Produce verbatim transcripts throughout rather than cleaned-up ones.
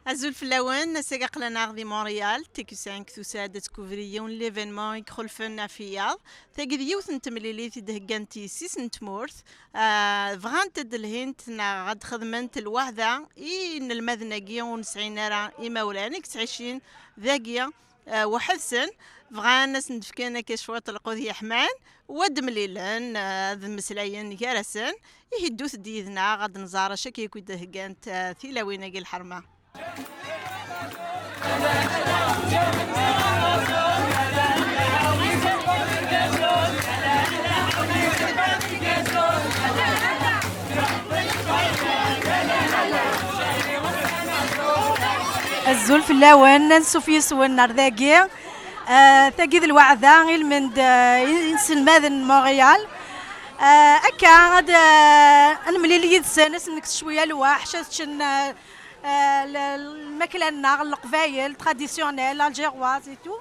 Azul fell-awen, ass-agi aql-aneɣ di Montréal, T Q cinq tusa-d ad tkubri yiwen n l'événement i ixulfen ɣef wiyaḍ. Tagi d yiwet n temlilit i d-heggant yessi-s n tmurt. Ah, bɣant ad d-lhint neɣ ad d-xedment lweɛda i inelmaden-agi ur nesɛin ara imawlan, i yettɛicin dagi, ah, weḥd-sen. Bɣan ad sen-d-fken akka cwiṭ lqut yeḥman, u ad d-mlilen, ah, ad mmeslayen gar-asen. Ihi ddut-d yid-neɣ ad nẓer acu akka i d-heggant, ah, tilawin-agi lḥerma. Azul fell-awen, ansuf yes-wen ar dagi. Ah, tagi d lweɛda i lmend, ah, i, inselmaden n Montréal. Ah, akka, ad, ah, ad nemlil yid-sen, ad sen-nekkes cwiya lwaḥc, ad ččen, ah, ah, l-, l-, lmakla-nneɣ n Leqbayel, traditionnelle, algéroise et tout.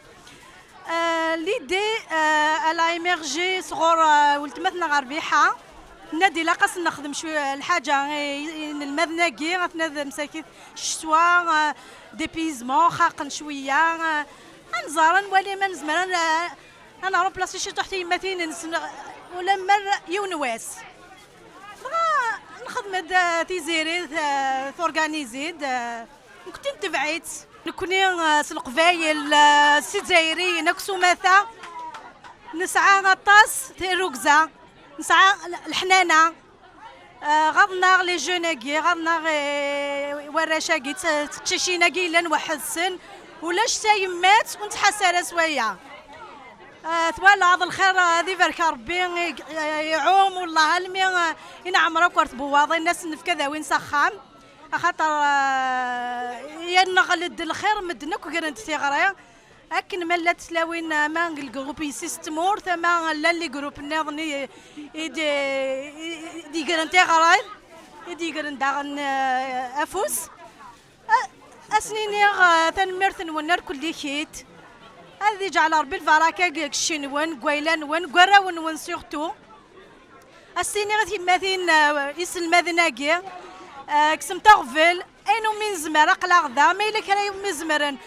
Euh, l'idée, euh, elle a émergé sɣur, euh, weltma-tneɣ Rbiḥa. Tenna-d ilaq ad sen-nexdem cwi-, lḥaǧa i, i inelmaden-agi, ad ten-ad msakit ccetwa, euh, dépaysement, xaqen cwiya, euh, ad nẓer, ad nwali ma nezmer ad n-, ad nremplasi ciṭuḥ tiyemmatin-nsen, ulamma yiwen wass. Dɣa nxedm-d, euh, tiziri, euh, torganizi-d, euh, nekkni netbeɛ-itt. Nekkni, euh, s Leqbayel, euh, s Izzayriyen akk s umata, nesɛa aṭas tirrugza, nesɛa l-, leḥnana, euh, ɣaḍen-aɣ les jeunes-agi, ɣaḍen-aɣ, euh, warrac-agi, t-, teqcicin-agi yellan weḥd-sen, ulac tayemmat ur nettḥassa ara s waya. Ah, twalaḍ lxir, ah, ad ibarek Rebbi, i, i, iɛum, wellah, almi, ah, i neɛmer akk ar tbuwaḍin, ad sen-nefk ad awin s axxam, axaṭer, ah, yenneɣled lxir, medden akk gren-d tiɣri, akken ma llant tlawin, ama deg lgrup yessi-s n tmurt, ama llan les groupes nniḍen i, i d-, i, i d-yegren tiɣri, i d-yegren daɣen, ah, afus. A-, ad sen-iniɣ, eh, tanemmirt-nwen ar kullikit. Ad iǧɛel Ṛebbi lbaraka deg, deg cci-nwen, deg wayla-nwen, deg warraw-nwen surtout. Ad s-iniɣ i tyemmatin, eh, iselmaden-agi, eh, kksemt aɣbel, ayen umi nezmer aql-aɣ da, ma yella kra umi zemren,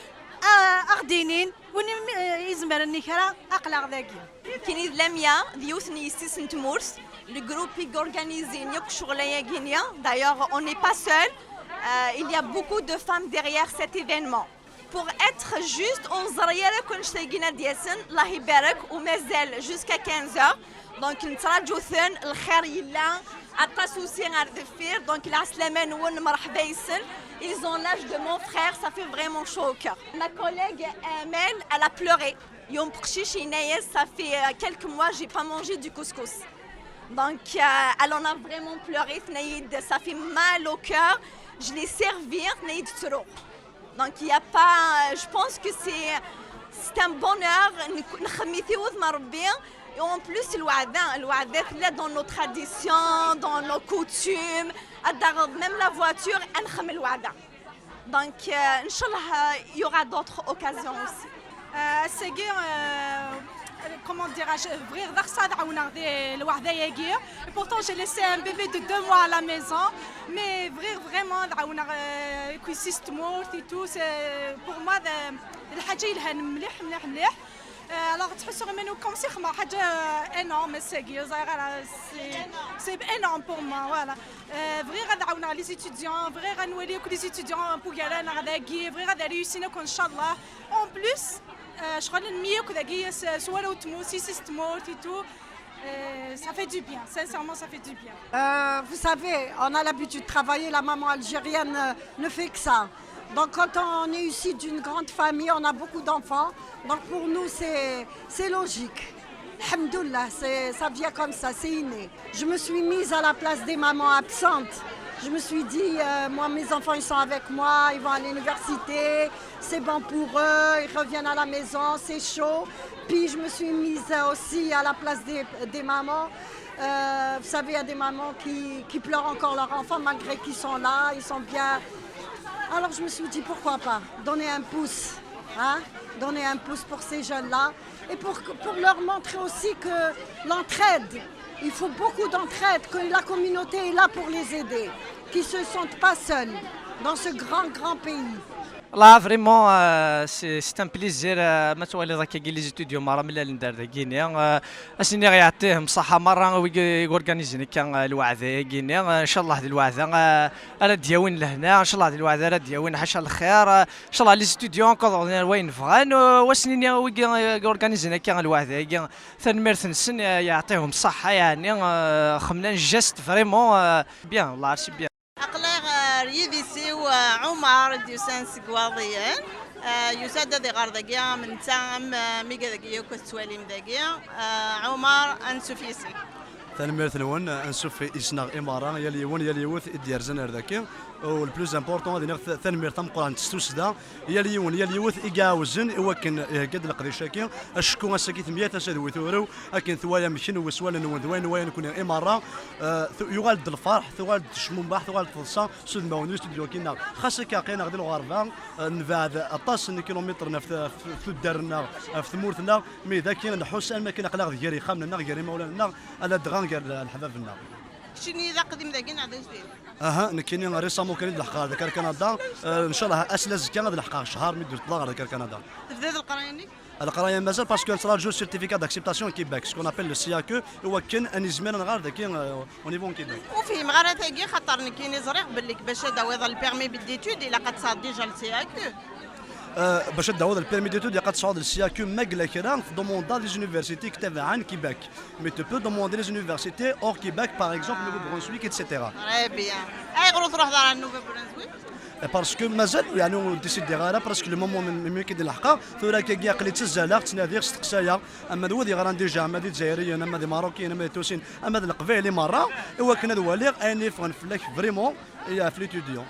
eh, a ɣ-d-inin, win umi, eh, izemren i kra aql-aɣ dagi. Nekkini d Lamia, d yiwet n yessi-s n tmurt. Le groupe i organizin yakk ccɣel-agi-nni. D'ailleurs, on n'est pas seul. Euh, il y a beaucoup de femmes derrière cet événement. Pour être juste, ur neẓri ara akk annect-agi ad d-yasen, Allah ibarek, u mazal jusqu'à quinze heures. Donc, nettraǧu-ten, lxir yella, aṭas aussi ar deffir. Donc, lɛeslama-nwen, mṛeḥba yes-sen. Ils ont l'âge de mon frère, ça fait vraiment chaud au cœur. Ma collègue Amel, elle a pleuré. Yum Qchichi Inès, ça fait, euh, quelques mois, j'ai pas mangé du couscous. Donc, euh, elle en a vraiment pleuré, tenna-yi-d, ça fait mal au cœur. Je l'ai servi, tenna-yi-d tettru. Donc, il y a pas, euh, je pense que c'est, c'est un bonheur, nxemmem i tiwet n Rebbi. Et en plus, lweɛda, lweɛda tella dans nos traditions, dans nos coutumes. Ad taɣeḍ même la voiture, ad nxemmem lweɛda. Donc, euh, Inch'Allah, euh, il y aura d'autres occasions aussi. Euh, ass-agi, euh, comment dirais-je, bɣiɣ d axṣṣar ad ɛawneɣ di lweɛda-agi. Et pourtant, j'ai laissé un bébé de deux mois à la maison. Mais bɣiɣ vraiment ad ɛawneɣ, euh, kuy si tmurt et tout. C'est, pour moi, d, d lḥaǧa yelhan mliḥ, mliḥ, mliḥ. Euh, alors, ttḥussuɣ iman-iw comme si xedmeɣ ḥaǧa, euh, énorme ass-agi, ẓriɣ ara, c'est, c'est énorme pour moi, voilà. Euh, bɣiɣ ad ɛawneɣ les étudiants, bɣiɣ ad nwali akk les étudiants n wugara-nneɣ dagi, bɣiɣ ad réussin akk, ncallah. En plus, euh, ccɣel n mmi akk dagi, s, s warraw n tmurt, s yessi-s n tmurt et tout. Euh, ça fait du bien, sincèrement, ça fait du bien. Euh, vous savez, on a l'habitude de travailler, la maman algérienne, euh, ne fait que ça. Donc quand on est issu d'une grande famille, on a beaucoup d'enfants. Donc pour nous, c'est, c'est logique. Alhamdoulilah, c'est, ça vient comme ça, c'est inné. Je me suis mise à la place des mamans absentes. Je me suis dit, euh, moi, mes enfants, ils sont avec moi, ils vont à l'université, c'est bon pour eux, ils reviennent à la maison, c'est chaud. Puis je me suis mise aussi à la place des, des mamans. Euh, vous savez, il y a des mamans qui, qui pleurent encore leurs enfants malgré qu'ils sont là, ils sont bien. Alors je me suis dit, pourquoi pas donner un pouce, hein, donner un pouce pour ces jeunes-là et pour, pour leur montrer aussi que l'entraide, il faut beaucoup d'entraide, que la communauté est là pour les aider, qu'ils ne se sentent pas seuls. dans ce grand, grand pays. Là, vraiment, euh, c'est c'est un plaisir euh, ma twaliḍ akkagi les étudiants merra mlalen-d ar dagini. Euh, ad s-iniɣ yeɛṭihim ṣṣeḥḥa merra wigi i organizin akka euh, lweɛda-agi-nni. Euh, ncallah d lweɛda euh, ara d-yawin lehna, ncallah d lweɛda ara d-yawin ḥaca lxir. Euh, ncallah les étudiants encore d wayen bɣan. Euh, wa s-nini wigi euh, i organizin akka lweɛda-agi. Tanemmirt-nsen euh, yeɛṭihum ṣṣeḥḥa yeɛni. Euh, xemlan geste vraiment euh, bien, والله c'est bien. Aql-aɣ ɣer yidis-iw, eh, Ɛumar i d-yusan seg Iwaḍiyen. Eh, yusa-d ad iɣer dagi am netta am, eh, mi dagi akk tettwalim dagi. Eh, Ɛumar, ansuf yes-k. Tanemmirt-nwen, ansuf yes-neɣ i merra, yal yiwen, yal yiwet i d-yerzan ar daki. U le plus important, ad iniɣ ta- tanemmirt tameqqrant s tussda, yal yiwen, yal yiwet i iɛawzen i wakken ihegga-d leqdic-agi. Acku ass-agi temya tasa d wi turew, akken twalam kenwi s wallen-nwen d wayen wayen nekni i merra. Eh, tu- yuɣal-d lferḥ, tuɣal-d tecmumbaḥ, tuɣal-d teḍsa s udmawen n ustudyu-agi-nneɣ. Xas akka aql-aneɣ di lɣerba, eh, nebɛed aṭas n kilumitren ɣef t- ɣef tuddar-nneɣ, ɣef tmurt-nneɣ, mi d akken nḥuss am akken aql-aɣ gar yixxamen-nneɣ, gar imawlan-nneɣ, ala dɣa gar leḥbab-nneɣ. Keččini d aqdim dagi neɣ d ajdid? Aha, nekkini récemment kan i d-leḥqeɣ ɣer dagi ar Kanada. Eh, ncallah ass n azekka ad leḥqeɣ ccher mi d-uṭṭleɣ ɣer dagi ar Kanada. Tebdiḍ leqraya-nnek? Leqraya mazal, parce que nettraǧu certificat d'acceptation n Québec, ce qu'on appelle le C A Q, i wakken ad nizmir ad nɣer dagi, euh, au niveau n Québec. Ur fhimeɣ ara tagi, xaṭer nekkini ẓriɣ belli bac ad tawiḍ le permis d'études ilaq ad tesɛuḍ déjà le C A Q. Euh, bac ad tawiḍ le permis d'études ilaq ad tesɛuḍ le C A Q, ma yella kra tdumuneḍ les universités i itabaɛen Québec. Mais tu peux demander les universités hors Québec, par exemple, Nouveau-Brunswick, et cetera. Très bien. Ayɣer ur truḥeḍ ara Nouveau-Brunswick? Parce que mazal, yeɛni, ur décidiɣ ara, parce que le moment même mi k-id-leḥqeɣ, tura akkagi aql-i ttazzaleɣ, ttnadiɣ, steqsayeɣ, ama d wid yeɣran déjà, ama d Izzayriyen, ama d Imarukiyen, ama d Tusin, ama d Leqbayel i merra, i wakken ad waliɣ ayen yeffɣen fell-ak vraiment, et ɣef l'étudiant.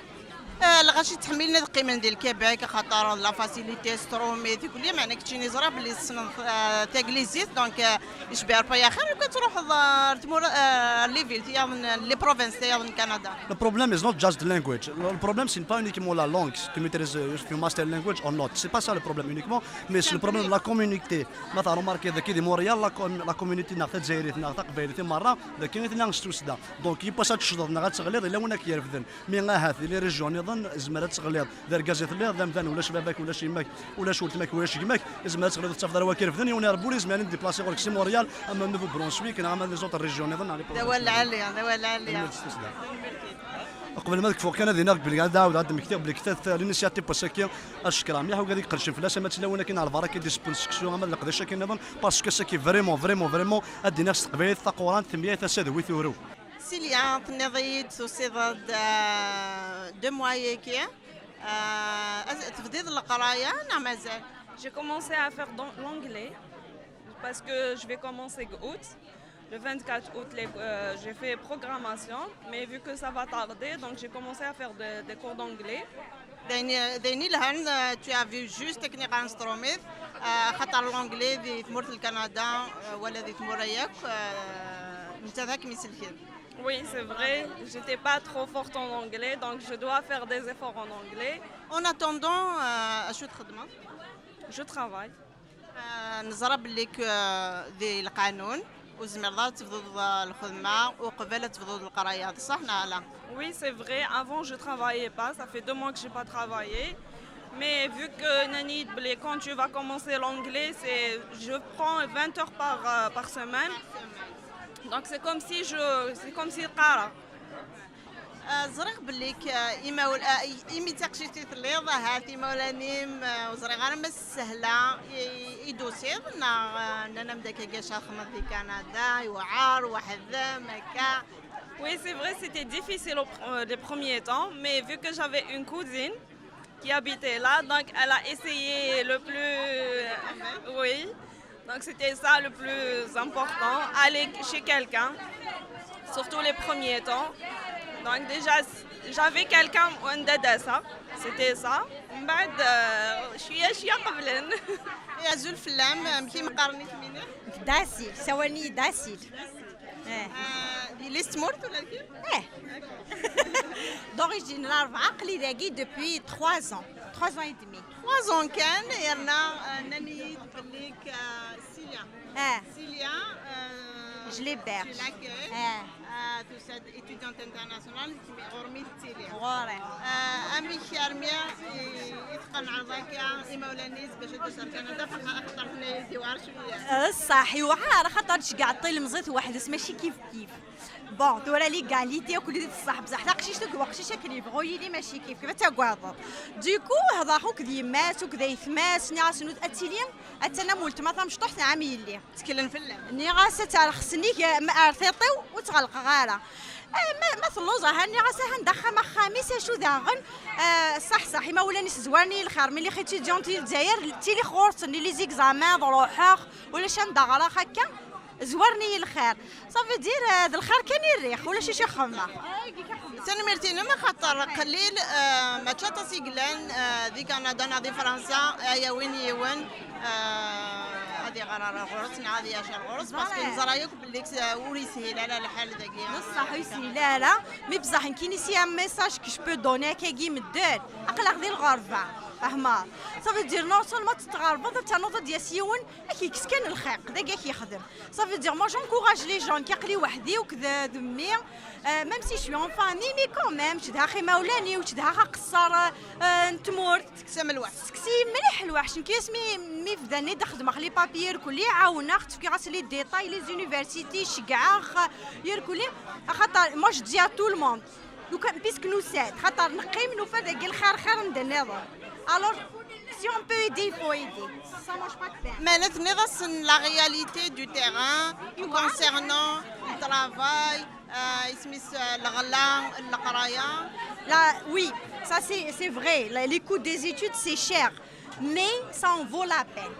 Eh, lɣaci ttḥemmilen ad qqimen di Lkebek, axaṭer la facilité s trumit, kulli, meɛna keččini ẓriɣ belli tessneḍ, eh, taglizit, donc, eh, Icbi Ṛebbi axir, lukan truḥeḍ ɣer tmura, eh, les villes tiyaḍ n, les provinces tiyaḍ n Canada. Le problème is not just the language. Le problème, c'est pas uniquement la langue. Si tu maîtrises, euh, if you master language or not. C'est pas ça le problème uniquement, mais c'est le problème de la communauté. Ma tɛerḍeḍ marqué daki di Montréal, la com-, la communauté neɣ tazzayrit neɣ taqbaylit i merra, daki i tella s tussda. Donc, yiwwas ad tecḍeḍ neɣ ad teɣliḍ, yella win ad k-yerfden. Mi ahat, di les régions nniḍen, izmer ad teɣliḍ. D argaz i telliḍ, d amdan, ulac baba-k, ulac yemma-k, ulac weltma-k, ulac gma-k, izmer ad teɣliḍ ur tettafeḍ ara wa k-irefden, yiwen ar wul izmer ad d-déplacer ɣur-k si Montréal, ama Nouveau-Brunswick, neɣ ama les autres régions nniḍen, neɣ les provinces nniḍen. D awal lɛali, d awal lɛali. Tanemmirt s tussda. Qbel ma ad kfuɣ kan ad iniɣ belli ad ɛawdeɣ ad d-mmektiɣ belli kta-, l'initiative n wass-agi, ad cekkreɣ mliḥ wid i iqedcen fell-as, ama d tilawin akken ar lbaraka i d-isewwen seksu, ama d leqdic akken nniḍen, parce que c'est vraiment, vraiment, vraiment, ad d-iniɣ s teqbaylit taqurant, temya tasa d wi turew. Silya, tenniḍ-iyi-d tusiḍ-d, euh, deux mois-agi. Euh, az-, tebdiḍ leqraya neɣ mazal? J'ai commencé à faire dans l'anglais parce que je vais commencer août. Le vingt-quatre août, les- euh, j'ai fait programmation, mais vu que ça va tarder, donc j'ai commencé à faire de- des cours d'anglais. D ayen, d ayen yelhan, euh, tu as vu juste akken iqqaren s trumit, euh, xaṭer l'anglais di tmurt n Canada, euh, wala di tmura yakk, euh, netta d akken iselken. Oui, c'est vrai, j'étais pas trop forte en anglais, donc je dois faire des efforts en anglais. En attendant, euh, acu txeddmeḍ? Je travaille. Ah, neẓra belli k-, ah, di lqanun ur tezmireḍ ara ad tebduḍ, ah, lxedma uqbel ad tebduḍ leqraya, d ṣṣeḥ neɣ ala? Oui, c'est vrai. Avant, je travaillais pas. Ça fait deux mois que j'ai pas travaillé. Mais vu que nnan-iyi-d belli quand tu vas commencer l'anglais, c'est, je prends vingt heures par, euh, par semaine. Donc c'est comme si je, c'est comme si qqareɣ. Ah, ẓriɣ belli k-, ah, imawl-, ah, i- imi d taqcict i telliḍ, ahat imawlan-im, ah, ur ẓriɣ ara ma s ssehla i, i d-tusiḍ, neɣ, ah, nnan-am-d akka gac ad txedmeḍ di Kanada, yewɛer, weḥd-m, akka. Oui, c'est vrai, c'était difficile au pr- euh, les premiers temps, mais vu que j'avais une cousine qui habitait là, donc elle a essayé le plus. Oui. Donc c'était ça le plus important, aller chez quelqu'un, surtout les premiers temps. Donc déjà, j'avais quelqu'un, un dada, ça, c'était ça. من بعد, euh, شوية شوية قبلن. Azul fell-am, amek i m-qqaren i kemmini? Dasil, ssawalen-iyi Dasil. Eh. Ah, yelli-s n tmurt ula d kemm? Eh. D'origine Larebɛa, aql-i dagi depuis trois ans, trois ans et demi. Trois ans kan, yerna, ah, nnan-iyi-d belli k-, ah, Silya. Ah. Silya, ah, je l'héberge. Tu l'accueilles. Ah. Ah, tusa-d étudiante internationale, ɣur-m i tettili. Ɣur-i. Ah, Amek armi i, i tqenɛeḍ akka imawlan-is bac ad d-tas ar Kanada, axaṭer tenna-yi-d yewɛer cwiya? Ṣṣeḥ, yewɛer, axaṭer tceggeɛ ṭṭilmẓit weḥd-s, mačči kif kif. Bon, tura l'égalité akked di ṣṣeḥ, bẓaḥ taqcict akked weqcic akken yebɣu yili, mačči kif kif, ad tagadeḍ. Du coup, hḍeṛ akked yemma-s, akked ayetma-s, nniɣ-asen ad tili, attan am weltma tamecṭuḥt nɛam yelli. Tteklen fell-am. Nniɣ-as ad terxes nnig ar tiṭ-iw, ur tt-ɣelqeɣ ara. Eh, ma, ma telluẓ, aha, nniɣ-as ahan d axxam axxam-is, acu daɣen? Eh, ṣaḥ, ṣaḥ, imawlan-is zwaren-iyi lxir, mi lliɣ étudiante di Lezzayer, ttiliɣ ɣur-sen, i les examens, ad ruḥeɣ, ulac anda ɣreɣ akka, zwaren-iyi lxir. Ça veut dire, eh, d lxir kan i rriɣ, ulac acu i xemmeɣ. Tanemmirt-inem, axaṭer qlil, eh, mačči aṭas i yellan, eh, di Kanada neɣ di Fransa, ay awin yiwen, eh, ad iɣer ara ɣur-s neɣ ad yacer ɣur-s, parce que neẓra yakk belli ur yeshil ara lḥal dagi. D ṣṣeḥ, ur yeshil ara. Mi bẓaḥ nekkini, si un message que je peux donner akkagi medden, aql-aɣ di lɣerba, fehmeḍ? Ça veut dire, non seulement tettɣerbeḍ, ad ternuḍ ad d-yas yiwen, ad k-yekkes kan lxiq, dagi ad k-yexdem. Ça veut dire, moi j'encourage les gens, nekk aql-i weḥd-i, akked, d mmi, euh, même si je suis en famille, mais quand même, cedhaɣ imawlan-iw, cedhaɣ aqeṣṣer, euh, n tmurt. Tekkes-am lweḥc. Tekkes-iyi mliḥ lweḥc. Nekk asmi, mi bdan i d-xedmeɣ les papiers irkelli, ɛawneɣ-tt, fkiɣ-as les détails, les universités, ceggɛeɣ irkelli, axaṭer, moi je dis à tout le monde, lukan, puisque nous sommes, xaṭer neqqim, nufa dagi lxir, xir n d-nniḍen. Alors, si on peut aider, il faut aider. Ça mange pas de pain. Mais tenniḍ-asen la réalité du terrain concernant le travail, euh, isem-is, euh, leɣla, leqraya. Là, oui, ça c'est, c'est vrai. Le, les coûts des études, c'est cher. Mais ça en vaut la peine.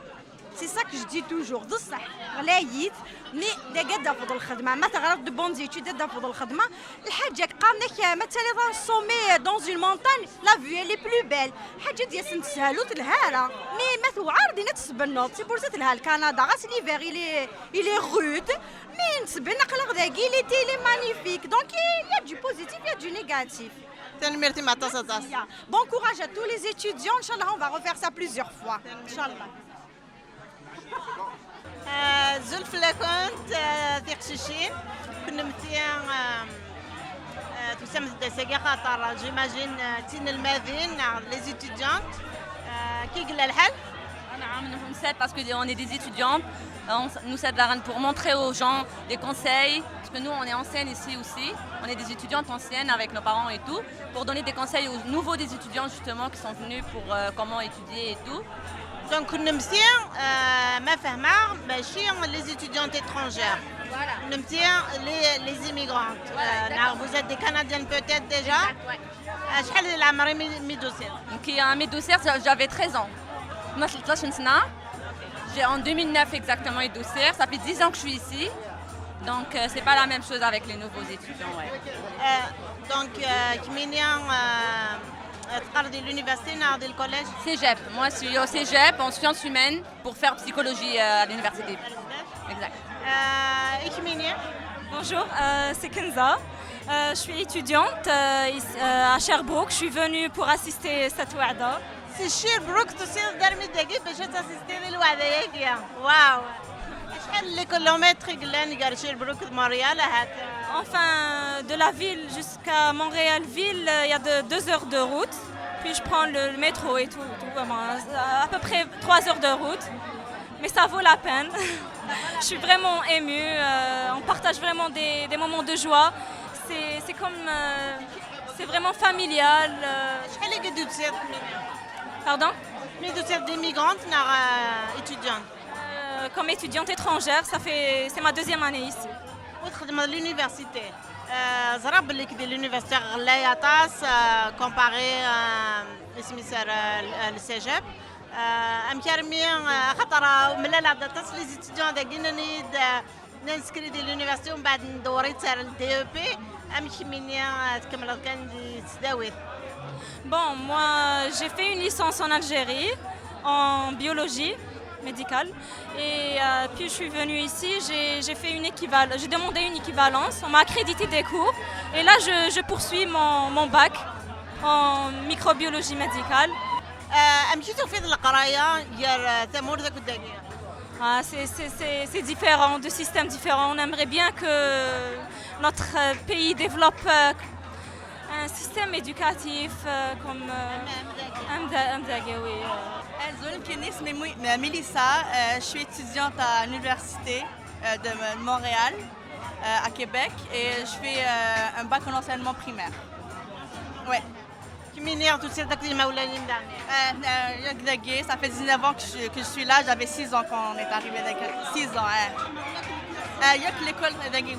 C'est ça que je dis toujours. D ṣṣeḥ, ɣlayit, mais dagi ad d-tafeḍ lxedma. Ma teɣreḍ de bonnes études, ad d-tafeḍ lxedma. Lḥaǧa qqaren-ak, ma tiliḍ un sommet dans une montagne, la vue elle est plus belle. Ḥaǧa d-yasen teshel ur telha ara. Mais ma tewɛer, din ad tesbennuḍ. C'est pour ça telha le Canada. Ɣas l'hiver il est, il est rude, mais nesben aql-aɣ dagi, l'été il est magnifique. Donc il y a du positif, il y a du négatif. Tanemmirt-im aṭas aṭas. Bon courage à tous les étudiants. Inchallah, on va refaire ça plusieurs fois. Inchallah. Azul fell-akent, eh, tiqcicin. Kennemti, eh, eh, tusamt-d ass-agi axaṭer, j'imagine, eh, d tinelmadin neɣ les étudiantes. Eh, kif i yella lḥal? Anɛam, nous sommes sept parce que on est des étudiantes. On s-, nous sommes là pour montrer aux gens des conseils, parce que nous, on est anciennes ici aussi. On est des étudiantes anciennes avec nos parents et tout, pour donner des conseils aux nouveaux des étudiants justement qui sont venus pour, euh, comment étudier et tout. Donc, kennemti, euh, ma fehmeɣ, mačči les étudiantes étrangères. Voilà. Kennemti, les, les immigrantes. Voilà, euh, exactement. Vous êtes des Canadiennes peut-être déjà. Exact, ouais. Acḥal di leɛmer-im mi d-tusiḍ? Nekk, euh, mi d-usiɣ, j'avais treize ans. Tnac sna. J'ai, en deux mille neuf exactement, i d-usiɣ. Ça fait dix ans que je suis ici. Donc, euh, c'est pas la même chose avec les nouveaux étudiants, ouais. Euh, donc, euh, kemmini, euh, teqqareḍ di l'université neɣ di le collège? Cégep. Moi, je suis au cégep en sciences humaines pour faire psychologie, euh, à l'université. Exact. Euh, i kemmini? Bonjour, euh, c'est Kenza. Euh, je suis étudiante, euh, ici, euh, à Sherbrooke. Je suis venue pour assister cette وعدة. Si Sherbrooke tusiḍ-d armi d dagi bac ad tassistiḍ i lweɛda-agi. Waw! Acḥal n les kilomètres i yellan gar Sherbrooke d Montréal, ahat? Enfin, de la ville jusqu'à Montréal ville, il y a de, deux heures de route. Puis je prends le, le métro et tout, et tout. Vraiment, à peu près trois heures de route. Mais ça vaut la peine. Je suis vraiment émue. Euh, on partage vraiment des, des moments de joie. C'est, c'est comme, euh, c'est vraiment familial. Euh. Acḥal i d-tusiḍ? Pardon? Mi d-tusiḍ, d'immigrante neɣ, euh, étudiante? Euh, comme étudiante étrangère, ça fait, c'est ma deuxième année ici. Ur txeddmeḍ l'université. Euh, ẓriɣ belli di l'université ɣlay aṭas, euh, comparé, euh, isem-is ar, euh, le cégep. Euh, amek armi, euh, axaṭer, euh, mlaleɣ-d aṭas les étudiants dagi, nnan-iyi-d, euh, nnan-d sker di l'université, umbeɛd ndewwer-itt ar le D E P. Amek kemmini, euh, tkemmleḍ kan di tesdawit? Bon, moi, j'ai fait une licence en Algérie, en biologie médicale. Et, euh, puis je suis venue ici, j'ai, j'ai fait une équival-, j'ai demandé une équivalence, on m'a accrédité des cours. Et là, je, je poursuis mon, mon bac en microbiologie médicale. Euh, amek i tufiḍ leqraya gar, euh, tamurt akked dagi? Ah, c'est, c'est, c'est, c'est différent, deux systèmes différents. On aimerait bien que notre, euh, pays développe, euh, Un système éducatif euh, comme euh, amda- amdagi, oui. euh. Azul, nekk isem-iw Melissa, euh, je suis étudiante à l'université euh, de Montréal, euh, à Québec, et je fais euh, un bac en enseignement primaire. Ouais. Kemmini tusiḍ akked yimawlan-im daɣen. Euh, euh, yak dagi, ça fait dix-neuf ans que je, que je suis là, j'avais six ans quand on est arrivé avec six ans. Hein. Euh, yak l'école dagi.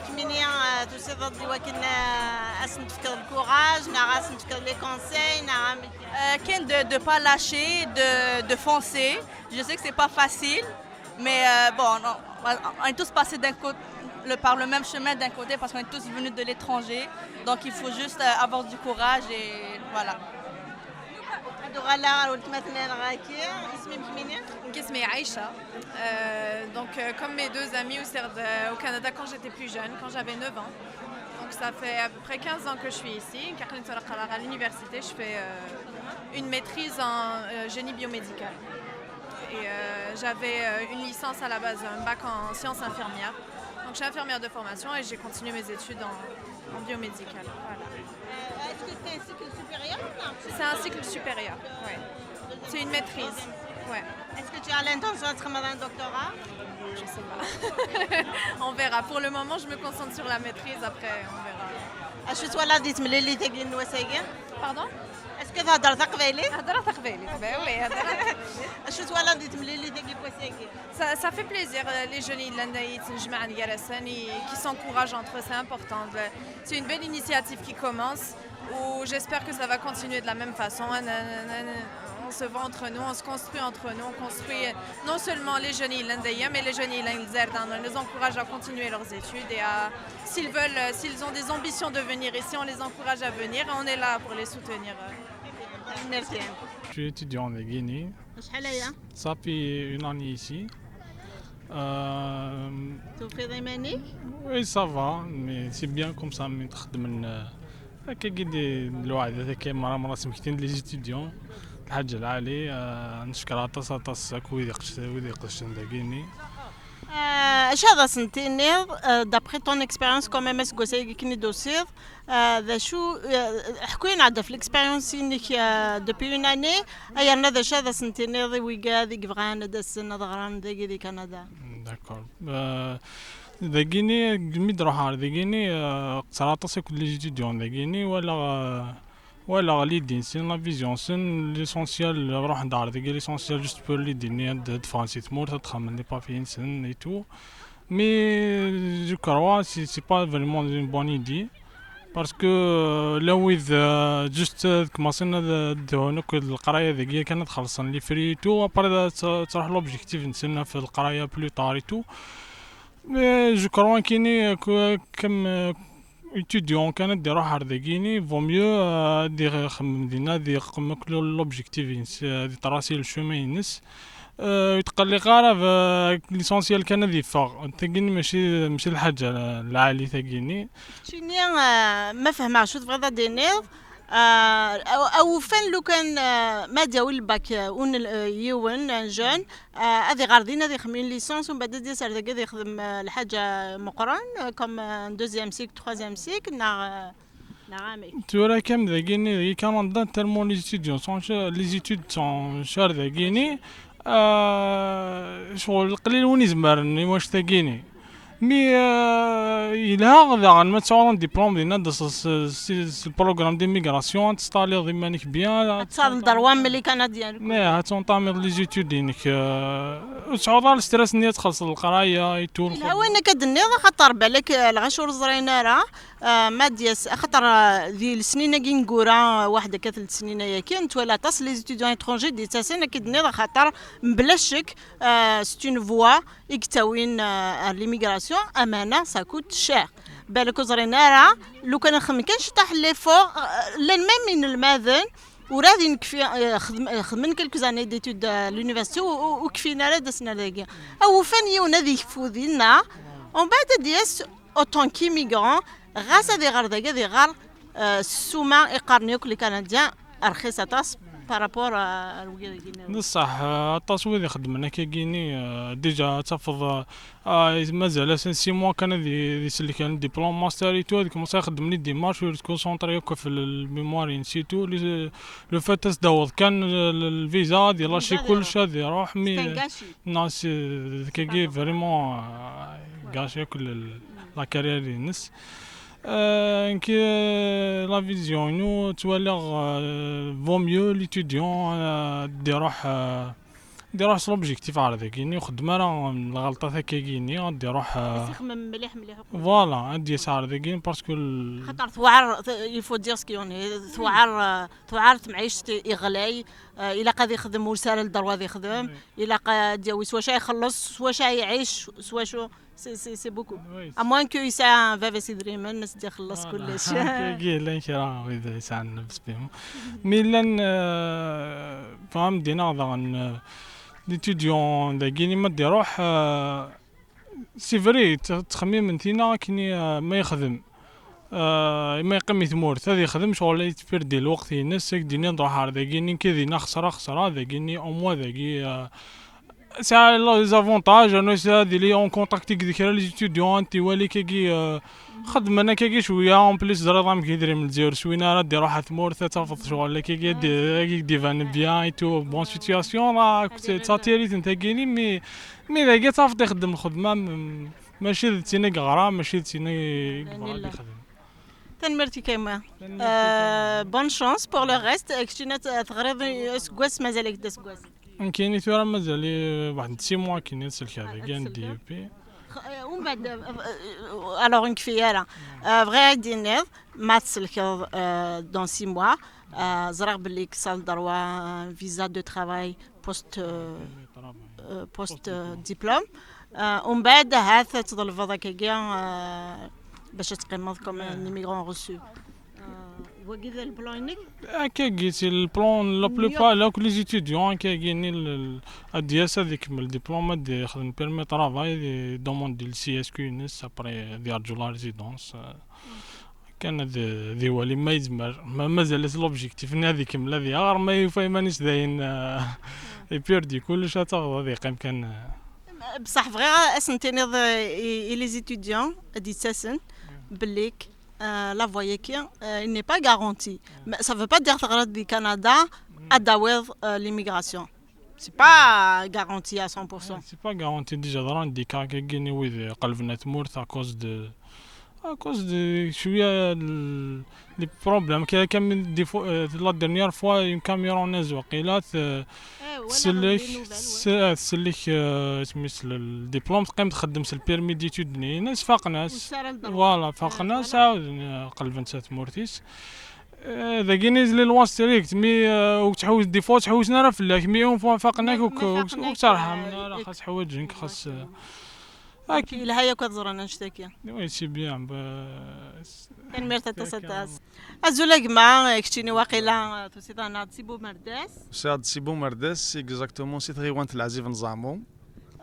Kemmini tusiḍ-d i wakken ad sen-tefkeḍ lkuraj neɣ ad sen-tefkeḍ les conseils neɣ amek? Euh, كاين de ne pas lâcher, de, de foncer. Je sais que c'est pas facile, mais euh, bon, on, on est tous passés d'un côté, le, par le même chemin d'un côté parce qu'on est tous venus de l'étranger. Donc il faut juste euh, avoir du courage et voilà. Ad uɣaleɣ ɣer weltma-tneɣ ɣer-aki. Isem-im kemmini? Nekk isem-iw Aïcha. Euh, donc, euh, comme mes deux amis, usiɣ-d euh, au Canada quand j'étais plus jeune, quand j'avais neuf ans. Donc, ça fait à peu près quinze ans que je suis ici. Nekk aql-i ttwaqqareɣ à l'université, je fais euh, une maîtrise en euh, génie biomédical. Et euh, j'avais euh, une licence à la base, un bac en sciences infirmières. Donc, je suis infirmière de formation et j'ai continué mes études en, en biomédical. Voilà. Est-ce que c'est un cycle supérieur ou pas? C'est un cycle supérieur, oui. C'est une maîtrise. Ouais. Est-ce que tu as l'intention de faire un doctorat? Je sais pas. On verra. Pour le moment, je me concentre sur la maîtrise. Après, on verra. Acu twalaḍ di temlilit-agi n wass-agi? Pardon? Est-ce que thedreḍ taqbaylit? Hedreɣ taqbaylit. Ben oui, hedreɣ taqbaylit. Acu twalaḍ di temlilit-agi n wass-agi? Ça, ça fait plaisir, euh, les jeunes yellan yettnejmaɛen gar-asen, et qui s'encouragent entre eux, c'est important. C'est une belle initiative qui commence, où j'espère que ça va continuer de la même façon. On, on- on se voit entre nous, on se construit entre nous, on construit non seulement les jeunes yellan dagi, mais les jeunes yellan deg Lezzayer, on les encourage à continuer leurs études et à, s'ils veulent, euh, s'ils ont des ambitions de venir ici, on les encourage à venir et on est là pour les soutenir. Merci. Je suis étudiant de Guinée. Acḥal aya? Ça fait une année ici. Euh, Tufiḍ iman-ik? Oui, ça va, mais c'est bien comme ça, mais تخدم ال- هكا كي دي الواحد هذا كاين مرة مرة سمكتين les étudiants. الحاجة العالي آه، نشكر عطاس عطاس كوي ديقش وي ديقش داكيني. Acu ad asen-tiniḍ, euh, d'après ton expérience quand même, aseggas-agi akken i d-tusiḍ, euh, d acu, euh, ḥku-aneɣ-d ɣef l'expérience-inek euh, depuis une année, yerna d acu ad asen-tiniḍ i wigad i yebɣan ad asen ad ɣren dagi di Kanada? D'accord. Euh, داكيني مي دروح داكيني آه، قصر عطاس كل les étudiants داكيني ولا آه، ولا l'idée-nsen, la vision-nsen, l'essentiel, ruḥen-d ɣer dagi, l'essentiel juste pour l'idée-nni ad d-ffɣen si tmurt, ad xedmen les papiers-nsen et tout. Mais je crois c'est c'est pas vraiment une bonne idée. Parce que euh, là où euh, juste euh, commencer à de leqraya dagi kan ad xellṣen les frais et tout, après ad tṛuḥ l'objectif-nsen في القراية plus tard et tout. Mais je crois كيني euh, que- comme euh, étudiant كان ad iruḥ ɣer dagini, vaut mieux euh, ad ixemmem dinna, ad iqemm akk l'objectif-ines, ad itracer le chemin-ines. Euh, ur yetqelliq ara, l'essentiel kan ad iffeɣ. Tagini mačči mačči lḥaǧa lɛali tagini. Keččini euh, ma fehmeɣ acu tebɣiḍ ad d-tiniḍ, euh, aw- awufan lukan euh, ma d-yawi lbak euh, un euh, yiwen, un jeune, euh, ad iɣer din ad ixemmem une licence, umbeɛd ad d-yas ar dagi ad ixdem euh, lḥaǧa meqqren, euh, comme euh, un deuxième cycle, troisième cycle, neɣ euh, neɣ amek? Tura kam dagini dagi Kanada, tellement les étudiants sont chers, les études sont chères dagini. Euh, شغل قليل وين يزمرن واش تاقيني. Mais euh, يلها داغن ما تسعوض un diplôme دينا د البروغرام d'immigration, تستاليض iman-ik bien. Ad tesɛuḍ le droit mli canadien. Ne, ad tentamiḍ les études-inek. Euh, ur tesɛuḍ ara le stress-nni ad txellṣeḍ leqraya et tout. Yelha wayen akka d-tenniḍ, axaṭer balak euh, lɣaci ur ẓrin ara euh, ma d-yas, axaṭer euh, di lesnin-agi ineggura, euh, waḥed akka telt snin ayaki, netwala aṭas les étudiants étrangers d-yettasen, akka i d-tenniḍ, axaṭer mebla ccek euh, c'est une voie i yettawin euh, ar l'immigration, ameɛna ça coûte cher. Balak ur ẓrin ara, lukan nxemmem kan ciṭaḥ l'effort, euh, llan même inelmaden, ur ad inkfi, euh, xedm- euh, xedmen quelques années d'études à l'université, ur- ur ur kfin ara ad asen ar dagi. Awufan yiwen ad ikfu dinna, umbeɛd ad d-yas autant qu'immigrant, ɣas ad iɣer dagi, ad iɣer euh, s ssuma i qqaren yakk les Canadiens, rxis aṭas, par rapport à, à wigi-agi-nniḍen. Bessah, euh, aṭas wid ixeddmen akkagini, euh, déjà ad tafeḍ, euh, ah, mazal-asen six mois kan ad i-, ad isellken diplôme master et tout, ad commencer ad xeddmen les démarches, ur concentré akk ɣef le, le mémoire et ainsi de suite. Le, le fait ad s-d-taweḍ kan, euh, le, le visa, ad ilâché kullec, ad iruḥ, mais, euh, non, c'est, d kagi vraiment, euh, gâché akk le, le, la carrière-ines. Euh, nekk, euh, la vision-inu, ttwaliɣ, euh, vaut mieux l'étudiant, euh, ad iruḥ, euh, ad iruḥ s l'objectif ɣer dagi, ur ixeddem ara lɣelṭat akkagini, ad iruḥ, euh, ad ixemmem mliḥ, mliḥ. Voilà, ad d-yas ɣer dagi, parce que l- Xaṭer tewɛer, il faut dire ce qu'il en est, tewɛer, euh, tewɛer temɛict i ɣlay, euh, ilaq ad ixdem ur s ara le droit ad ixdem, ilaq ad yawi s wacu ixelleṣ, s wacu iɛic, s wacu. C'est, c'est, c'est beaucoup. Oui. À moins que yesɛa baba-s idrimen, ad s-d-ixelleṣ kullec. Akkagi llan kra wid yesɛan nnefs bihum. Mi llan, euh, fhem, dinna daɣen, euh, l'étudiant dagini ma d-iruḥ, euh, c'est vrai, tt-, ttxemmimen tinna akken i, euh, ma yexdem. Euh, ma yeqqim i tmurt, ad yexdem, ccɣel ad yettpirdi lweqt-ines, ad d-yini ad ruḥeɣ ar dagini, nekk dinna xesreɣ, xesreɣ, dagini, au moins dagi, euh, sɛiɣ les avantages, anwa yesɛa ad yili en contact akked kra les étudiants, ad t-iwali akkagi, euh, xeddmen akkagi cwiya, en plus ẓriɣ amek idrimen n Lezzayer ur swin ara, ad d-iruḥ ar tmurt, ad tafeḍ ccɣel akkagi, ad d-, ad d-iban bien et tout, bonne situation, là, d tatiri-ten tagini, mais, mais dagi ad tafeḍ ixeddem lxedma, m-, mačči d tin i yeɣra, mačči d tin i yebɣa ad ixdem. Tanemmirt-ik a gma. Tanemmirt-ik a gma. Euh, bonne chance pour le reste. Keččini ad teɣriḍ aseggas, mazal-ak-d aseggas. Nekkini tura mazal-i waḥed six mois kini ad selkeɣ dagi n D E P. Umbeɛd, euh, alors ur nekfi ara. Euh, bɣiɣ ad d-iniɣ, ma tselkeḍ, euh, dans six mois, euh, ẓriɣ belli ksal droit, euh, visa de travail post, euh, euh, post, euh, diplôme. Euh, umbeɛd ahat ad tḍelbeḍ akkagi, euh, bac ad teqqimeḍ comme un immigrant reçu. Euh, wagi d le plan-inek? Akkagi, c'est le plan, la plupart, akk les étudiants, akkagi, ni l-, l-, ad d-yas ad ikemmel diplôme, ad ixdem permis de travail, ad d-demande le C S Q-ines, après ad yerǧu la résidence. Euh, kan ad, ad iwali ma yezmer, ma mazal-as l'objectif-nni ad ikemmel ad yaɣ, ma yufa iman-is dayen, euh, ipirdi kullec, ad taɣeḍ ad yeqqim kan, euh. Bṣaḥ bɣiɣ ad sen-tiniḍ, euh, i, i les étudiants ad d-yettasen belli euh, la voie-agi, euh, il n'est pas garanti. Mais ça veut pas dire teɣriḍ di Canada ad d-tawiḍ, euh, l'immigration. C'est pas garanti à cent pour cent. C'est pas garanti, déjà ḍran-d des cas akkagi n wid iqelben ar tmurt à cause de, à cause de cwiya l-, les problèmes. Ka-, comme des fois, euh, la dernière fois, une camion en Ezwaq, il a, euh, tsellek, tsellek, euh, isem-is, le, le diplôme, teqqim txeddem s le permis d'études-nni-ines, faqen-as. Voilà, faqen-as, ɛawden, euh, qelben-tt ar tmurt-is. Euh, dagini, les lois strictes, mais, euh, ur ttḥewwis, des fois ur ttḥewwisen ara fell-ak, mais une fois faqen-ak, ur k-, ur k-, ur k-tterḥamen ara, xas ḥwaǧen-k, xas, euh, yelha yakk ad ẓren annect-agi. Oui, c'est bien, bah, tanemmirt aṭas, aṭas. Azul a gma, keččini waqila, euh, tusiḍ-aneɣ-d si Bumerdas. Usiɣ-d si Bumerdas, exactement, si tɣiwant n Leɛzib n Zaɛmu.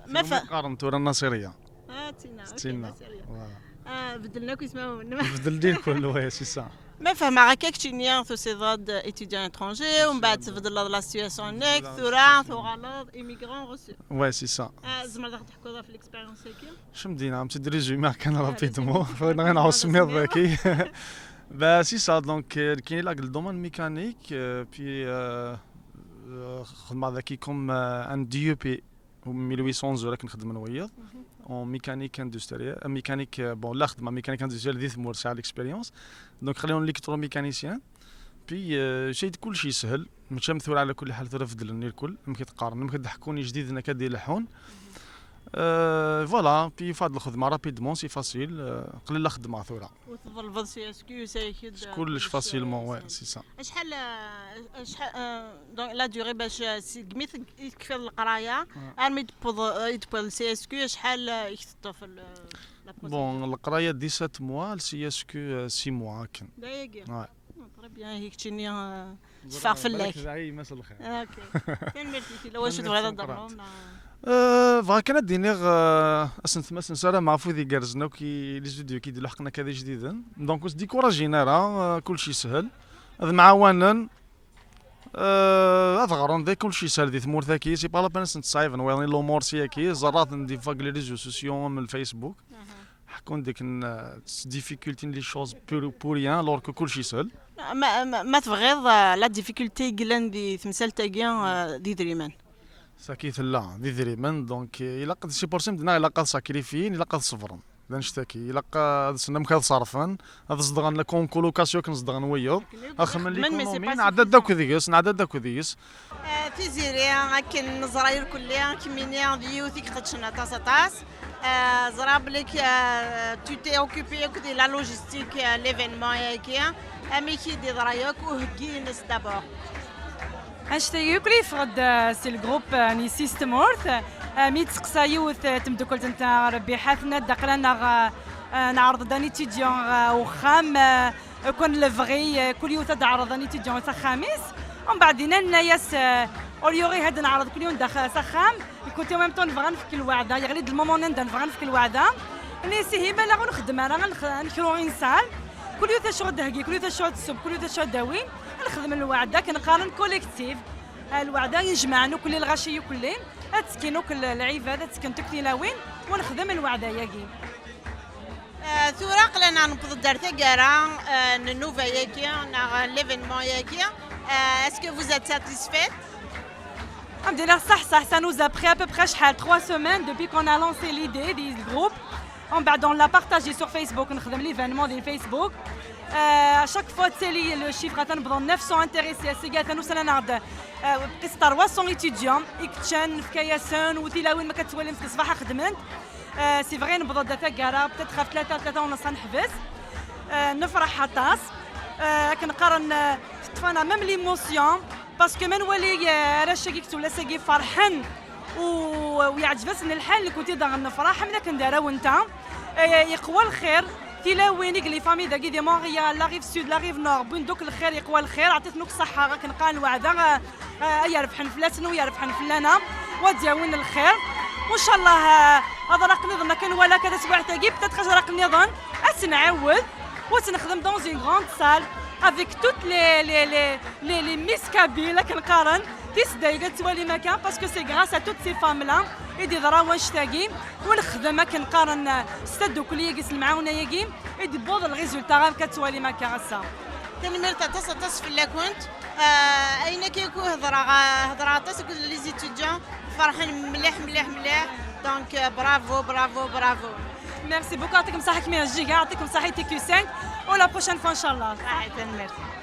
Ma fa- qqaren tura Nasiriya. Ah, tina, ok, tina. Nasiriya. Voilà. Ah, beddlen akk ismawen. Beddlen-d lkul, ouais, c'est ça. Ma fehmeɣ akka, keččini tusiḍ-d étudiant étranger, umbeɛd tbeddleḍ la situation-nnek, tura tuɣaleḍ immigrant reçu. Ouais, c'est ça. Ah, tzemreḍ ad ɣ-d-teḥkuḍ ɣef l'expérience-agi? Cemdina, am-tt-id résumer kan rapidement. Fɣen ɣin ɛusmiḍ daki. Bah, c'est ça, donc, euh, nekkini la deg le domaine mécanique, euh, puis, euh, euh, xedmeɣ daki comme, euh, un D E P, mille huit cents ur akken xedmen wiyiḍ, en mécanique industrielle, euh, mécanique, euh, bon, la xedmeɣ mécanique industrielle di tmurt, sɛiɣ l'expérience. Donc, xliɣ électromécanicien. Puis, euh, شيء كلشي يسهل. Mačči am tura, على كل حال, tura beddlen irkul. Amek i d-qqaren, amek i d-ḥekkun ijdiden akka d-ileḥḥun. Euh, voilà, puis fad lxedma rapidement, c'est facile. Euh, qlil la xedmeɣ tura. Ur tḍelbeḍ C S Q, ça y est, kullec facilement, ouais, c'est ça. Acḥal, euh, acḥal, euh, donc la durée bac, euh, segmi i tekfiḍ leqraya, armi d-tewweḍ, euh, i d-tewweḍ C S Q, acḥal, euh, i k-teṭṭef le, la procédure? Bon, leqraya dix-sept mois, le C S Q, euh, six mois akken. D ayagi. Ouais. Très bien, i keččini, euh, teffeɣ fell-ak. Balak teɛyi, ma s lxir. Ok. Tanemmirt-ik, yella wacu tebɣiḍ ad d-ternuḍ, neɣ? Euh, bɣiɣ kan ad d-iniɣ, euh, ass n tmas, nessaram ɣef wid igerrzen akk i les étudiants i d-iluḥqen akka d ijdiden. Donc, ur sdikurajen ara, euh, kullec yeshel. Ad mɛawanen. Euh, ad ɣren di kulci isal di tmurt-agi, c'est pas la peine ad sen-tesɛiben wayen lumuṛ si-agi, ẓerraten di vag les réseaux sociaux am Facebook. Ḥekkun dik n difficulté n les choses pour, pour rien, alors que kulci isal. Ma, ma, ma tebɣiḍ, euh, la difficulté i yellan di temsalt-agi, euh, d idrimen. Saki tella d idrimen, donc, euh, ilaq ad, c'est pour ça, medden ilaq ad sacrifiyin, ilaq ad ṣebren. D annect-agi, ilaq ad sen amek ad ṣerfen, ad zedɣen la con-, colocation akken zedɣen wiyeḍ. Axemmem n l'économie, nɛedda-d akk deg-s, nɛedda-d akk deg-s. Eh, Tiziri, akken neẓra irkelli, kemmini d yiwet i iqedcen aṭas, aṭas. Eh, ẓra belli, eh, tu t'es occupé akk di la logistique, eh, l'événement-agi. Amek i d-iḍra yakk uheggi-ines d'abord? Annect-agi akk yeffeɣ-d, eh, si le groupe, eh, n Yessi-s Tmurt. Eh, mi d-teqsa yiwet, eh, temdukkelt-nteɣ Rebbiḥa, tenna-d aql-aneɣ, eh, eh, neɛreḍ-d un étudiant, eh, uxxam, eh, kul lebɣi, eh, kul yiwet ad d-teɛreḍ un étudiant s axxam-is. Umbeɛd dinna nenna-yas, eh, au lieu ad neɛreḍ kul yiwen dax-, s axxam, le côté en même temps nebɣa nefk lweɛda, yeɣli-d le moment anda nebɣa nefk lweɛda. Nni-as ihi ma la ur nxeddem ara, ad nex-, ad nekru une salle. Kul yiwet acu ad d-theggi, kul yiwet acu ad tṣubb, kul yiwet acu ad d-tawi. Ad nexdem lweɛda, akken qqaren collectif. Eh, lweɛda yejmaɛen ukkelli, lɣaci ukkelli. Ad tekkin akk l-, lɛibad, ad tekkent akk tilawin, u nexdem lweɛda-yagi. Eh, tura aql-aneɣ newweḍ-d ar taggara, eh, n nnuba-yagi, neɣ l'événement-yagi. Eh, est-ce que vous êtes satisfaite? Alhamdulillah, صح, صح, ça nous a pris à peu près شحال, trois semaines depuis qu'on a lancé l'idée du groupe. Umbeɛd, on l'a partagé sur Facebook, nexdem l'événement di Facebook. Euh, à chaque fois, ttali le chiffre atan bḍan neuf cents intéressés, ass-agi atan usan-aneɣ-d, euh, qis trois cents étudiants, i yeččan, nefka-yasen, u tilawin ma k-tettwalim seg ṣṣbaḥ xedment. Euh, c'est vrai, newweḍ-d ar taggara, peut-être ɣef tlata, tlata u nneṣ ad neḥbes. Euh, nefreḥ aṭas. Euh, akken qqaren, euh, teṭṭef-aneɣ même l'émotion, parce que ma nwali, euh, arrac-agi deg tullas-agi ferḥen, u, u yeɛǧeb-asen lḥal, nekkenti daɣen nefreḥ, am akken d arraw-nteɣ. Eh, yeqwa lxir, tilawin i les familles dagi di Montréal, la rive sud, la rive nord, wwin-d akk lxir, yeqwa lxir, ɛṭit-ten akk ṣṣeḥḥa, akken qqaren lweɛda, eh, eh, ay irebḥen fell-asen u irebḥen fell-aneɣ, u ad d-yawin lxir. U ncallah, eh, aḍraq nniḍen akken nwala akka taswiɛt-agi, peut-être aẓraq nniḍen, ad s-nɛiwed, u ad s-nexdem dans une grande salle, avec toutes les, les, les, les, les Miss Kabyles, akken qqaren, tiseddayin ad twalim akka, parce que c'est grâce à toutes ces femmes-là i d-yeḍra wannect-agi, u nexdem akken qqaren s tadukli-agi, s lemɛawna-agi, i d-yewweḍ le résultat amek ad twalim akka ass-a. Tanemmirt aṭas, aṭas fell-akent. Ah, ayen akka akk hedreɣ, ah, hedreɣ aṭas akked les étudiants, ferḥen mliḥ, mliḥ, mliḥ. Donc, euh, bravo, bravo, bravo. Merci beaucoup, يعطيكم الصحة كمية الجيجا، يعطيكم الصحة تي كيو cinq، و la prochaine fois إن شاء الله. Ah, tanemmirt.